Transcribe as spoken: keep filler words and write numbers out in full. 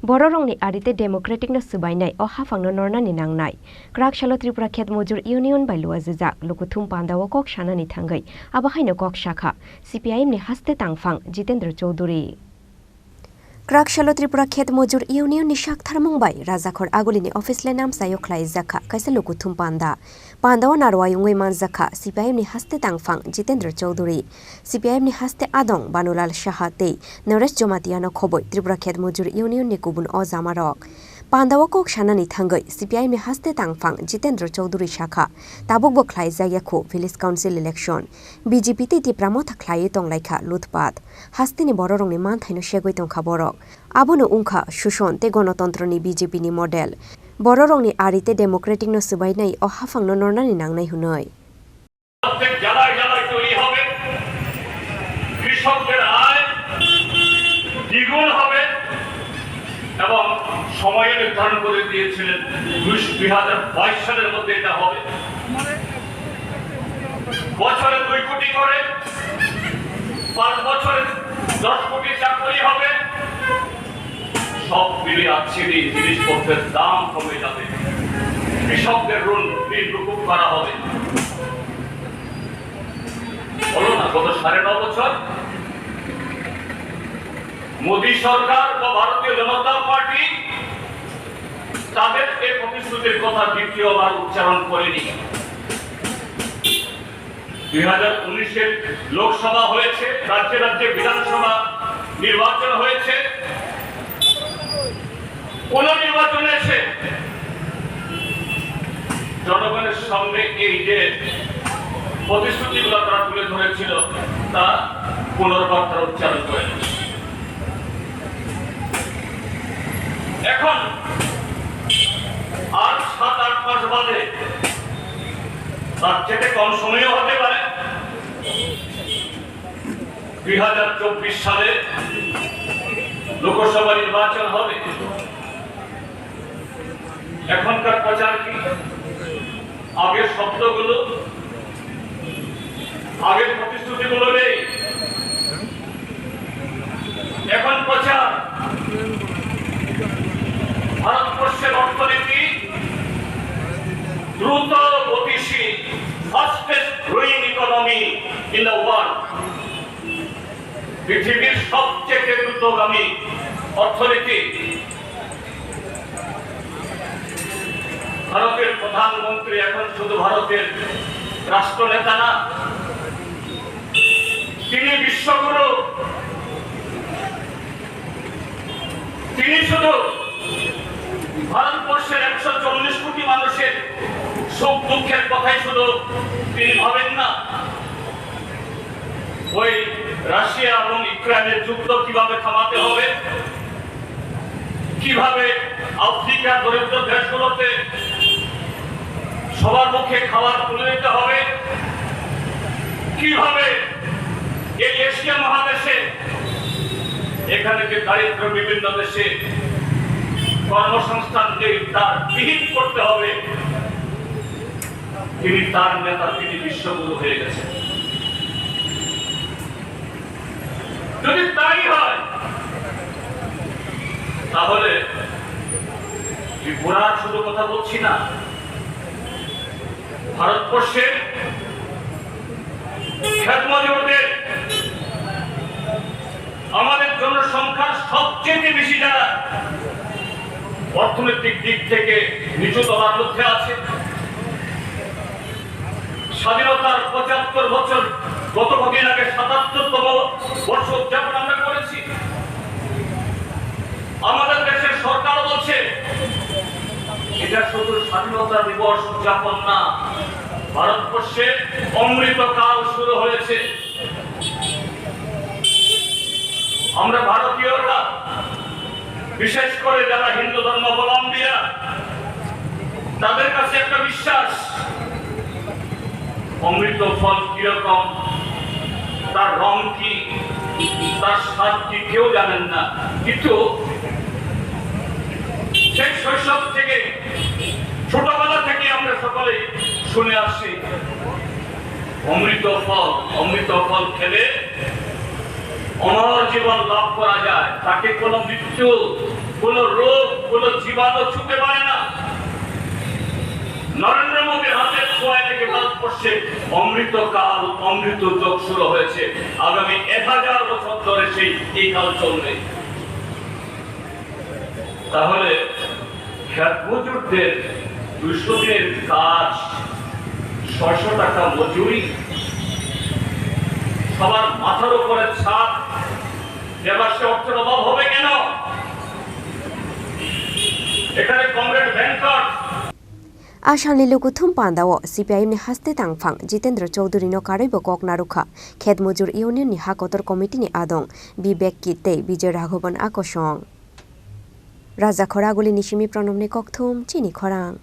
Bororokni ari tei democratic no swbainai o haphangno nornani nangnai. Kwrak salo Tripura Khet Mojur Union bai luajijak lukuthum pandao kok sanani thangwi abo haino kok sakha C P I M ni haste tangphang Jitendra Chowdhury. Kwrak salo Tripura Khet Mojur Union ni saktharmung bai Rajakhor Agulini office le namsaio khlaijakha kaisa lukuthum panda. Pandao narwai wngwi manjakha C P I M ni haste tangphang Jitendra Chowdhury, C P I M ni haste adong Banulal Saha tei Naresh Jomatiano khoboi Tripura Khet Mojur Union ni kubun o jamarok. Pandao kok sanani thangwi C P I M ni haste tangphang Jitendra Chowdhury sakha, tabukbo khlaijak ya khu Village Council election, B J P tei Tipra Motha khlaiwi tonglaikha lutpat, hasteni bororokni manthaino segwi tongkha borok. Abono wngkha Sushon tei Gonotontroni B J P ni model. Bororokni ari tei democratic no swbainai o haphangno nornani nangnai hwnwi. প্রত্যেক জেলায় জেলায় তৈরি হবে, কৃষকদের আয় দ্বিগুণ হবে এবং সময় নির্ধারণ করে দিয়েছিলেন দুই হাজার বাইশ সালের মধ্যে এটা হবে। বছরে দুই কোটি করে, পাঁচ বছরে দশ কোটি চাকরি হবে। সব মিলিয়ে আজকের এই জিনিসপত্রের দাম কমে যাবে, কৃষকদের ঋণ, ঋণ মুকুব করা হবে। বলো না, গত সাড়ে ন বছর মোদী সরকার বা ভারতীয় জনতা পার্টি তাদের এই প্রতিশ্রুতির কথা দ্বিতীয়বার উচ্চারণ করেনি। দুই হাজার উনিশের লোকসভা হয়েছে, রাজ্যে রাজ্যে বিধানসভা নির্বাচন হয়েছে, পুনর্নির্বাচন এসে জনগণের সামনে এই যে প্রতিশ্রুতিগুলো তারা তুলে ধরেছিল, তা পুনর্বার তারা উচ্চারণ করে। এখন আর সাত আট মাস বাদে, তার চেয়ে কম সময়ও হতে পারে, দুই হাজার চব্বিশ সালে লোকসভা নির্বাচন হবে। এখনকার প্রচার কি? আগের শব্দগুলো, আগের প্রতিশ্রুতিগুলো নেই। এখন প্রচার, ভারতবর্ষের অর্থনীতি দ্রুত গতিশীল, fastest growing economy in the world। পৃথিবীর সবচেয়ে দ্রুতগামী অর্থনীতি। ভারতের প্রধানমন্ত্রী এখন শুধু ভারতের রাষ্ট্রনেতা না, তিনি বিশ্বগুরু। তিনি শুধু ভারতবর্ষের একশো চল্লিশ কোটি মানুষের সুখ দুঃখের কথাই শুধু তিনি ভাবেন না, ওই রাশিয়া এবং ইউক্রেনের যুদ্ধ কিভাবে থামাতে হবে, কিভাবে আফ্রিকার দরিদ্র দেশগুলোতে সবার মুখে খাবার তুলে দিতে হবে, কিভাবে এই এশিয়া মহাদেশে এখানে যে দারিদ্র বিভিন্ন দেশে কর্মসংস্থান নেই, তার বিহীন করতে হবে। তিনি তার নেতা, তিনি বিশ্বগুরু হয়ে গেছেন। যদি তাই হয়, তাহলে ত্রিপুরার শুধু কথা বলছি না, ভারতবর্ষের ক্ষেত মজুরদের, আমাদের জনসংখ্যার সবচেয়ে বেশি যারা অর্থনৈতিক দিক থেকে নিচু তলার মধ্যে আছে, স্বাধীনতার পঁচাত্তর বছর, গত কদিন আগে সাতাত্তরতম বর্ষ উদযাপন আমরা করেছি। আমাদের দেশের সরকার বলছে, এটা শুধু স্বাধীনতা দিবস উদযাপন না, ভারতবর্ষে অমৃতকাল শুরু হয়েছে। আমরা ভারতীয়রা, বিশেষ করে যারা হিন্দু ধর্মাবলম্বীরা, তাদের কাছে একটা বিশ্বাস, অমৃত ফল কিরকম, তার রং কি, তার স্বাদ কি, কেউ জানেন না। কিন্তু সেই শৈশব থেকে, ছোটবেলা থেকে আমরা সকলেই শুনে আসছি, অমৃত ফল, অমৃত ফল খেলে অমর জীবন লাভ করা যায়, তাকে কোনো মৃত্যু কোনো রোগ, কোনো জীবাণু ছুঁতে পারে না। নরেন্দ্র মোদীর হাতে ছোঁয়ায় নাকি ভারতবর্ষে অমৃতকাল, অমৃত যুগ শুরু হয়েছে। আগামী এক হাজার বছর ধরে সেই এই কাল চলবে। তাহলে ক্ষেত মজুরদের দুশো দিনের কাজ, ছয়শো টাকা মজুরি, সবার মাথার উপরে ছাদ, এবার সে অর্থের অভাব হবে কেন? এখানে কমরেড Venkat. A salni lukuthum pandao C P I M ni haste tangphang Jitendra Chowdhury no karwi bo kok narwkha. Khet Mujur Union ni ha kotor committee ni adong Bibek Kit tei Bijoy Raghavan a kosong. Raja Khoraguli ni simi Pranab ni kokthum chini khorang.